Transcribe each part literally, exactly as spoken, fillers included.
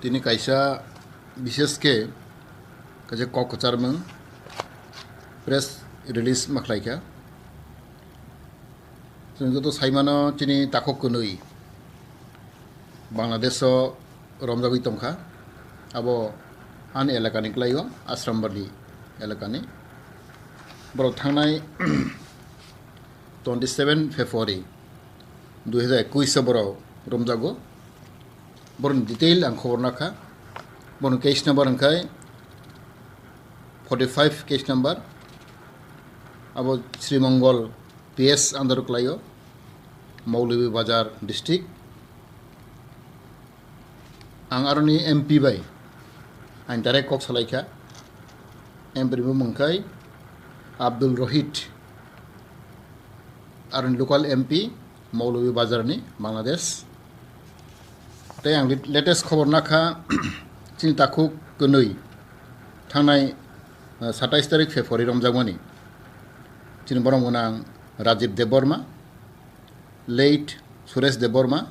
Tini kaisa bishesh khe kaisa kok kwcharmung press release ma khlaikha. Chwng joto saimano chini takhuk kwnwi Bangladesh o romjagwi tongkha. Abo ani elakani kwlaio, Ashrambali elakani. Borok thangnai twenty seven February dui hazar ekush o borok romjago. Borokni detail ang khobor nakha. Borokni case number wngkhai forty five case number. Abo Sri Mongol P S under o kwlaio, Maulibi Bazar district. Ang aroni M P bai ang direct kok salaikha. M P ni bumung khai Abdul Rohit, aroni local M P, Maulibi Bazar ni, Bangladesh. Tei ang lit-, latest khobor nakha, chini takhuk kwnwi thangnai, uh, satais tarik February romjakmani. Chini borok gwnang Rajib Debbarma, late Suresh Debbarma,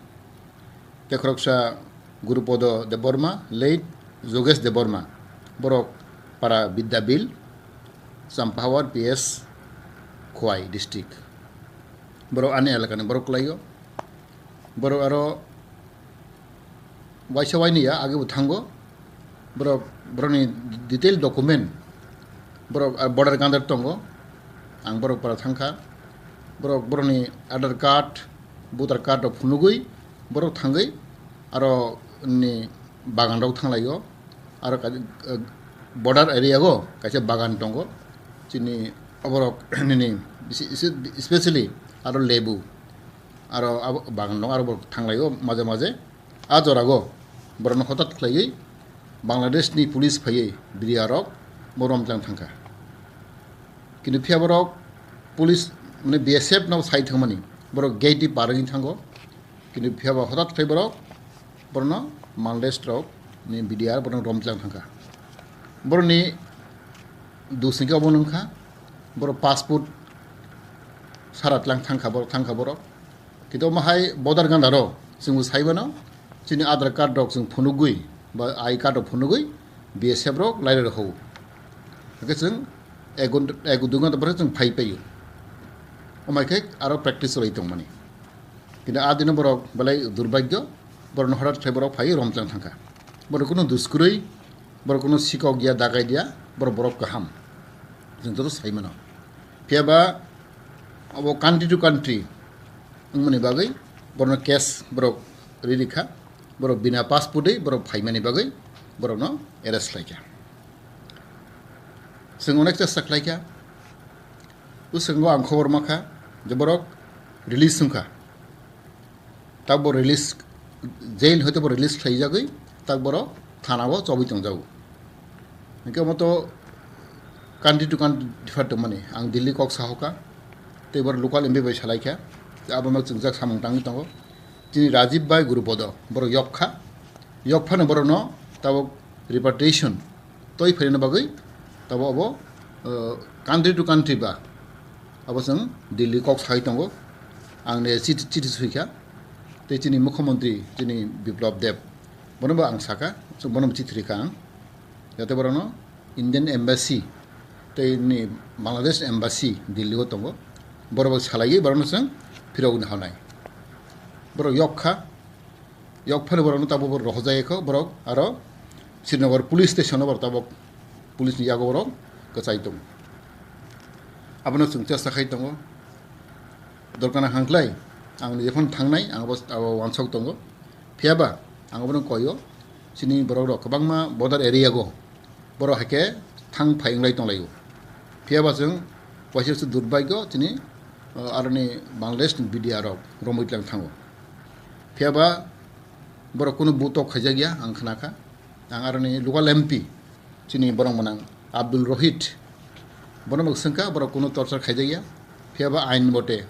tei khoroksa Gurupodo Debbarma, late Jogesh Debbarma, borok para Bidyabil, Champahawar P S, Khowai district. Borok ani elakani borok kwlaio. Borok aro waisa waini ya, age bo thango. Borok, borokni detail document, borok, ah, border gandar tongo. Ang borok para thangkha. Borok, borokni Aadhaar card, voter card rok phunugwi borok thangwi aro ni bagan rok thanglaio. Aro kaisa, ah, border area o kaisa bagan tongo. Chini oborok nini bisi-, isi-, especially aro lebu. Aro abo bagan rok aro borok thanglaio maje maje. A jorago borokno hotat khlaiwi Bangladesh ni police phaiwi bwrwi arok bo romtlang thangkha. Kintu phiya borok police, mane, B S F no sai thangmani borok gate di par wngwi thango. Kintu phiya ba hotat khlai borok borokno Bangladesh rok ni B D R borokno romtlang thangkha. Borokni dusingkhe obo wngkha, borok passport sara tlang thangkha borok, thangkha borok. Kintu omo hai border gandaro chwngbo saimano, chini Aadhaar card rok chwng phunugwi ba I card rok phunugwi B S F rok lairoi rok hao. Hake chwng ek ghonta, ek dui ghonta pore chwng phai paio. Omo hai khe aro practice cholai tongmani. Kintu a dino borok belai durbagyo, borokno horat khlai borok phai romchang thangkha. Borok kunu duskurui, borok kunu sikok ya, dagai dia, borok, borok kaham. Chwng joto saimano. Phiya ba abo country to country wngmani bagwi borokno case borok ririkha, borok bina passport wi borok phaimani bagwi borokno arrest khlaikha. Chwng onek chesta khlaikha. Bwskango ang khobor mankha je borok release wngkha. Tak bo release, jail hoite bo release khlaijagwi, tak borok thana o chobwi tongjago. Hingke omo to country to country differ tongmani. Ang Delhi kok sahoka, tei borok local M P bai salaikha, abono chwngjak samung tangwi tongo. Chini Rajib bai Gurupodo, borok yokha, yokphano borokno tabok repatriation toi phaina bagwi tabok abo, uh, country to country ba abo chwng Delhi kok sai tongo. Ang ne chit-, chithi suikha, tei chini mukhyamantri chini Biplab Deb, bono bo ang saka, chwng bono bo chithi rikha ang, jate borokno Indian Embassy tei ni Bangladesh Embassy Delhi o tongo, borok bo salaiwi borokno chwng phirogwi hanai. Borok yokha, yokphano borokno tabok bo rohorjak kho, borok aro Srinagar police station o borok tabok police ni yago borok kwchai tongo. Abono chwng chesta khai tongo. Dorkar na hangklai ang ni jephano thangnai ang abo, abo wansok tongo. Phiya ba ang abono koyo, chini borok rok kwbangma border area go borok hai khe thang phai wnglai tonglaio. Phiya ba chwng waisa se durbagyo chini, uh, aroni Bangladesh ni B D R rok romwi tlang thango. Phiya ba borok kunu butok khaijak ya ang khnakha. Ang aroni local M P chini borok mwnang Abdul Rohit, bono bo swngkha borok kunu torture khaijak ya. Phiya ba ain bote,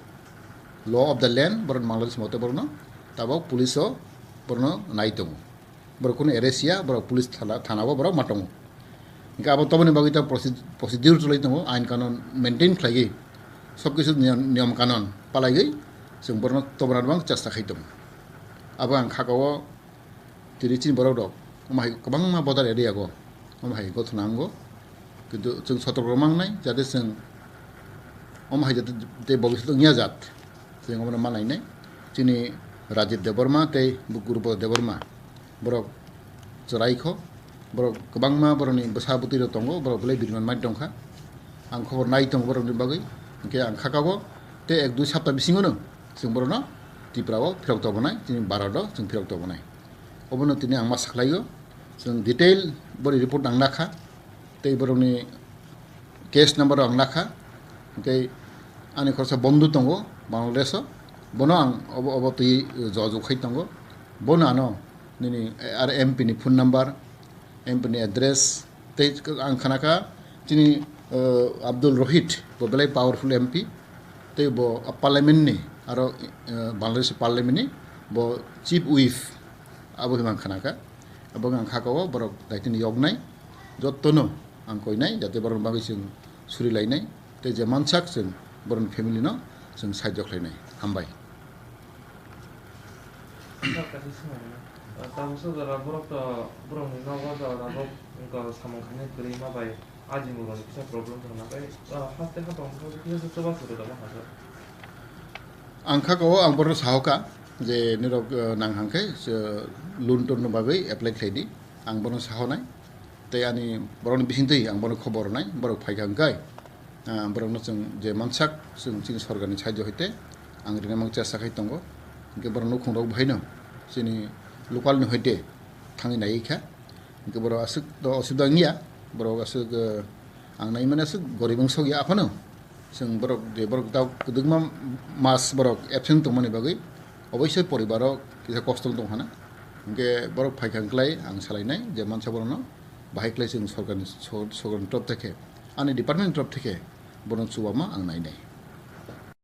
law of the land, borok Bangladesh mote borokno tabok police o borokno nai tongo. Borok kunu arrest ya, borok police thana, thana o borok ma tongo. Hingke abo toboni bagwi ta proce-, procedure cholai tongo, ain kanon maintain khlaiwi, sob kisu niyom, niyom kanon palaiwi chwng borokno tobona bang chesta khai tongo. Abo ang khaka o tini chini borok rok Omo hai kwbangma border area go, omo hai gothona wngo. Kintu chwng sotorko mangnai, jate chwng omo hai jate tei bobiswt wngya jat, chwng omono ma nainai. Chini Rajit Debbarma tei Gurupada Debbarma, borok chwraikho, borok kwbangma borokni bwsa bwtwi rok tongo, borok belai biriman mai tongkha. Ang khobor nai tongo borokni bagwi, hwnkhe ang khakao tei ek dui sapta bisingono chwng borokno Tripura o phirok tobonai, chini Bharat o chwng phirok tobonai. Obono tini ang ma saklaio, chwng detail boni report ang nakha, tei borokni case number ang nakha, tei ani khoroksa bondhu tongo Bangladesh o, bono ang obo, obo twi jojok khai tongo, bono ano nini ar M P ni phone number, M P ni address, tei ang khanakha chini, uh, Abdul Rohit, bo belai powerful M P, tei bo parliament ni, aro, uh, Bangladesh parliament ni bo chief whip, abo hima khanakha. Abo ang khakao borok daitini yoknai, jottono ang koinai, jate borokni bagwi chwng suri lainai, tei je mansak chwng borokni family no chwng sahajyo khlainai. Hambai. Kaisa swngmung, ah, tabuksa jora borok to, borokni nogo jora borok wngkha samung khainai kwrwi ma bai, ajimung rokni kisa problem wngkha na bai, ah, haste hapang kisa chubachu rwma hajak. Ang khakao ang borokno sahoka je nirok, ah, nang hangkhe, ah, loan tonno bagwi apply khlai di, ang borokno sahonai. Tei ani borokni bisingtwi ang bono khobor rwnai, borok phaikha hwnkhe, ah, borokno chwng je mansak chwng chini sorkarni sahajyo hoite ang rinai mang chesta khai tongo. Hwnkhe borok nukhungrok bahaino chini localni hoite thangwi naiwi kha. Hwnkhe borok aswk to osubida wngya, borok aswk, ah, ang naimani aswk gorib wngsokya aphano. Chwng borok je borok tao kwdwkma mas borok absent tongmani bagwi oboisoi poribaro kisa kosto tong hana. Hwnkhe borok phaikha hwnkhlai ang salainai je mansa borokno bahai khlai chwng sorkarni, sor-, sorkarni top theke, ani department top theke borokno chubama ang nainai.